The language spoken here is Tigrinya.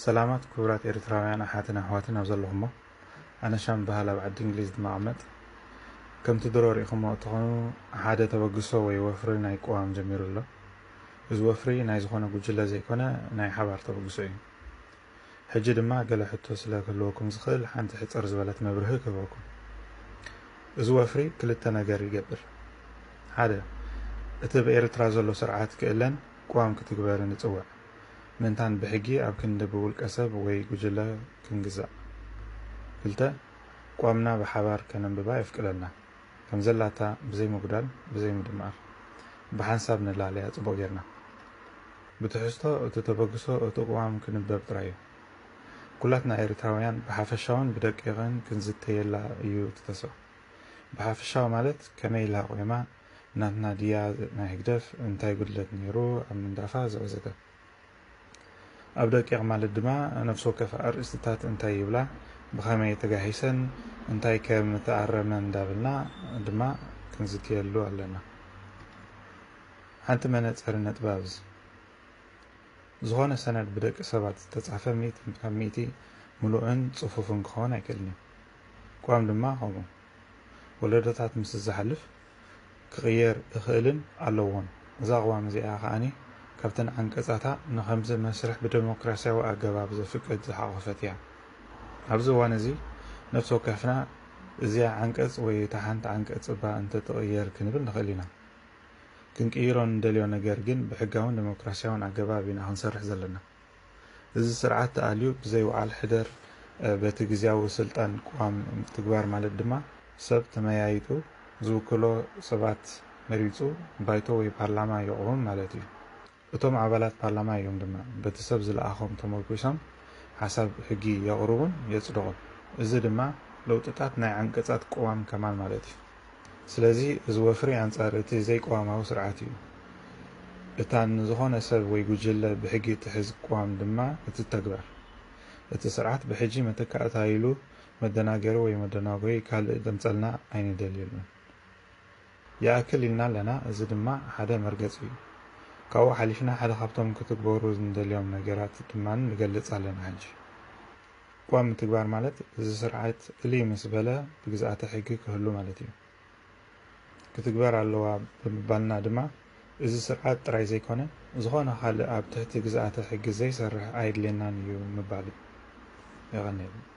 ሰላማት ክቡራት ኤርትራውያን ኣሓትን ኣሕዋትን ኣብ ዘለኹሞ። ኣነ ሻም በሃል ኣብ ዓዲ እንግሊዝ ድማ እቕመጥ። ከምቲ ድሮ ርኢኹሞ እትኾኑ፣ ሓደ ተበግሶ ወይ ወፍሪ ናይ ቅዋም ጀሚሩ ኣሎ። እዚ ወፍሪ ናይ ዝኾነ ጉጅለ ዘይኮነ ናይ ሓባር ተበግሶ እዩ። ሕጂ ድማ ገለ ሕቶ ስለ ክህልወኩም ዝኽእል ሓንቲ ሕጽር ዝበለት መብርሂ ክህበኩም። እዚ ወፍሪ ክልተ ነገር ይገብር። ሓደ፣ እቲ ብኤርትራ ዘሎ ስርዓት ክእለን ቅዋም ክትግበርን ይጽውዕ። ምእንታን ብሕጊ ኣብ ክንዲ ብውልቀ ሰብ ወይ ጉጅለ ክንግዛእ። ክልተ፣ ቋምና ብሓባር ከነንብባ የፍቅደልና። ከም ዘላታ ብዘይ ምጉዳል፣ ብዘይ ምድማር፣ ብሓንሳብ ንላለያ ጽቡቕ ጌርና። ብትሕዝቶ እቲ ተበግሶ እቲ ቅዋም ክንበብ ጥራይ እዩ። ኩላትና ኤርትራውያን ብሓፈሻውን ብደቂቕን ክንዝተየላ እዩ እቲ ተስፋ። ብሓፈሻዊ ማለት ከመይ ኢላ ቆይማ፣ ናትና ድያ ናይ ህግደፍ፣ እንታይ ጉድለት ነይሩ ኣብ ምንዳፋ ዘወዘተ። ኣብ ደቂቕ ማለት ድማ ነፍሲ ወከፍ ኣርእስትታት እንታይ ይብላ፣ ብኸመይ ተጋሂሰን፣ እንታይ ከም ተኣረመ እንዳበልና ድማ ክንዝትየሉ ኣለና። ሓንቲ መነጸሪ ነጥቢ ኣብዚ። ዝኾነ ሰነድ ብደቂ ሰባት ዝተጻፈ ሚእቲ ካብ ሚእቲ ምሉእን ጽፉፍን ክኸውን ኣይክእልን እዩ። ቅዋም ድማ ከምኡ። ወለዶታት ምስ ዝሓልፍ ክቕየር እኽእልን ኣለዎን። እዛ ቅዋም እዚኣ ከኣኒ ካብተን ዓንቀጻታ ንኸምዚ መስርሕ ብደሞክራስያዊ ኣገባብ ዘፍቅድ ዝሓቖፈት እያ። ኣብዚ እዋን እዚ ነፍሲ ወከፍና እዚኣ ዓንቀጽ ወይ እታ ሓንቲ ዓንቀጽ እባ እንተትቕየር ክንብል ንኽእል ኢና። ክንቅይሮ ንደልዮ ነገር ግን ብሕጋውን ደሞክራስያውን ኣገባብ ኢና ክንሰርሕ ዘለና። እዚ ስርዓት ተኣልዩ ብዘይ ውዓል ሕደር፣ እ፣ በቲ ግዝያዊ ስልጣን ቅዋም ምትግባር ማለት ድማ ሰብ ተመያይጡ ዝውክሎ ሰባት መሪጹ ባይቶ ወይ ፓርላማ የቑም ማለት እዩ። እቶም ኣባላት ፓርላማ እዮም ድማ በቲ ሰብ ዝለኣኾም ተመርኲሶም ሓሳብ ሕጊ የቕርቡን የጽድቑን። እዚ ድማ ለውጥታት ናይ ዓንቀጻት ቅዋም ከማን ማለት እዩ። ስለዚ እዚ ወፍሪ ኣንጻር እቲ ዘይቅዋማዊ ስርዓት እዩ። እታ ንዝኾነ ሰብ ወይ ጉጅለ ብሕጊ እትሕዝ ቅዋም ድማ እትተግበር። እቲ ስርዓት ብሕጂ መተካእታ ኢሉ መደናገሪ ወይ መደናጎዪ ካልእ ደምጸልና ኣይንደልየሉን። ይኣክል ኢልና ኣለና፣ እዚ ድማ ሓደ መርገጺ እዩ። ካብኡ ሓሊፍና ሓደ ካብቶም ክትግበሩ ንደልዮም ነገራት ድማ ንገልጽ ኣለና። ሕጂ ቅዋም ምትግባር ማለት እዚ ስርዓት እልይ ምስ በለ ብግዝኣተ ሕጊ ክህሉ ማለት እዩ። ክትግበር ኣለዋ ብምባልና ድማ እዚ ስርዓት ጥራይ ዘይኮነ ዝኾነ ካልእ ኣብ ትሕቲ ግዝኣተ ሕጊ ዘይሰርሕ ኣየድልየናን እዩ ምባል እዩ። የቐንየልና።